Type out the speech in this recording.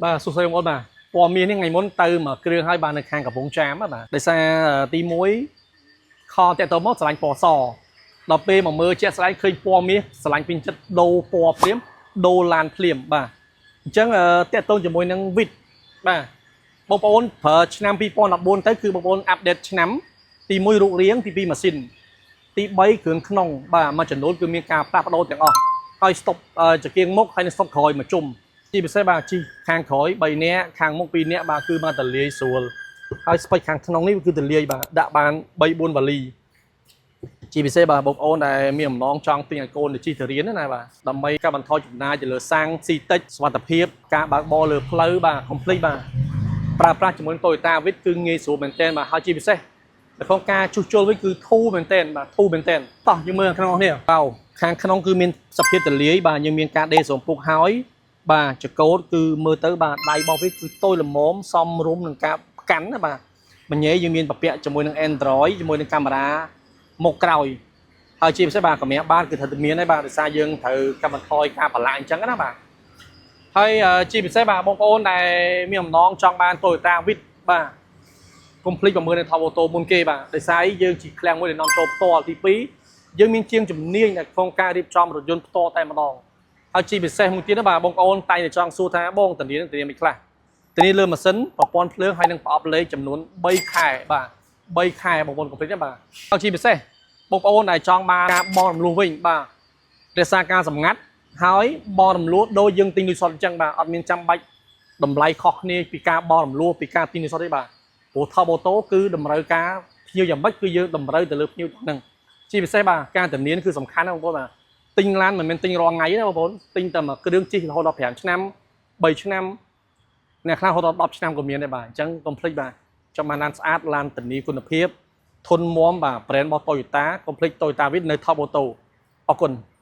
បាទសួស្តីបងប្អូនបាទព័ត៌មាននេះថ្ងៃមុនទៅមកគ្រឿងឲ្យបាទនៅខាងកំពង់ចាមហ៎បាទដោយសារទី1ខតាក់ទងមកស្រឡាញ់ពណ៌សដល់ពេលមកមើលជាក់ស្ដែងឃើញពណ៌មាសស្រឡាញ់ពេញចិត្តដូរពណ៌ភ្លាមដូរឡានភ្លាមបាទអញ្ចឹងតាក់ទងជាមួយនឹង Vitz បាទបងប្អូនប្រើឆ្នាំ2014ទៅគឺបងប្អូន update ឆ្នាំទី1រូបរាងទី2ម៉ាស៊ីនទី3គ្រឿងក្នុងបាទមួយចំនួនគឺមានការផ្លាស់ប្ដូរទាំងអស់ហើយស្តុបចង្គៀងមុខហើយនឹងស្តុបក្រោយមួយជុំ ជាពិសេសបាទជិះខាងក្រោយ3នាក់ខាងមុខ2នាក់បាទគឺមកតលាយស្រួលហើយស្ពេចខាងក្នុងនេះគឺតលាយបាទដាក់បាន3 4វ៉ាលីជាពិសេសបាទបងប្អូនដែលមានបំណងចង់ទិញឲ្យកូនទៅជិះទៅរៀនណាបាទដើម្បីកាត់បន្ថយចំណាយទៅលើសាំងស៊ីតិចសុវត្ថិភាពការបើកបរលើផ្លូវបាទ complete បាទប្រើប្រាស់ជាមួយ Toyota Vitz គឺងាយស្រួលមែនទែនបាទហើយជាពិសេសនៅក្នុងការជួសជុលវិញគឺធូរមែនទែនបាទធូរមែនទែនតោះយើងមើលខាងក្នុងនេះបោខាងក្នុងគឺមានសភាពទលាយបាទយើងមានការដេរស្រោមពុកហើយ បាទចកោតគឺមើលទៅបាទដៃរបស់វាគឺតូចល្មមសមរម្យនឹងការកាន់ណាបាទមញ៉េយើងមានប្រពាក់ជាមួយនឹង Android ជាមួយនឹងកាមេរ៉ាមុខក្រោយហើយជាពិសេសបាទកម្រាស់បានគឺត្រូវតែមានហើយបាទដោយសារយើងត្រូវកាត់បន្ថយការប្រឡាក់អញ្ចឹងណាបាទហើយជាពិសេសបាទបងប្អូនដែលមានបំណងចង់បាន Toyota Vitz បាទកុំភ្លេចប្រមើលនៅ Top Auto មុនគេបាទដោយសារយើងជាឃ្លាំងមួយដែលនាំចូលផ្ទាល់ទី2យើងមានជាងជំនាញនៅក្នុងការរៀបចំរថយន្តផ្ទាល់តែម្ដង ហើយជាពិសេសមួយទៀតណាបាទបងប្អូនតែងតែចង់សួរថាបងធានានឹងធានាមិនខ្លះធានាលើម៉ាស៊ីនប្រព័ន្ធភ្លើងហើយនឹងប្រអប់លេខចំនួន3ខែបាទ3ខែបងប្អូនកុំភ្លេចណាបាទហើយជាពិសេសបងប្អូនដែលចង់បានការបង់រំលោះវិញបាទរក្សាការសម្ងាត់ហើយបង់រំលោះដូចយើងទិញលុយសុទ្ធអញ្ចឹងបាទអត់មានចាំបាច់តម្លៃខុសគ្នាពីការបង់រំលោះពីការទិញលុយសុទ្ធទេបាទព្រោះ Top Auto គឺតម្រូវការភ្ញៀវយ៉ាងម៉េចគឺយើងតម្រូវទៅលើភ្ញៀវហ្នឹងជាពិសេសបាទការធានាគឺសំខាន់ណាស់បងប្អូនបាទ ទិញឡានមិនមែនទិញរាល់ថ្ងៃទេណាបងប្អូនទិញតែមួយគ្រឿងជិះរហូតដល់5ឆ្នាំ3ឆ្នាំអ្នកខ្លះរហូតដល់10ឆ្នាំក៏មានដែរបាទអញ្ចឹងកុំភ្លេចបាទចង់បានឡានស្អាតឡានធានាគុណភាពធន់មាំបាទ brand របស់ Toyota កុំភ្លេច Toyota Vitz នៅ Top Auto អរគុណ។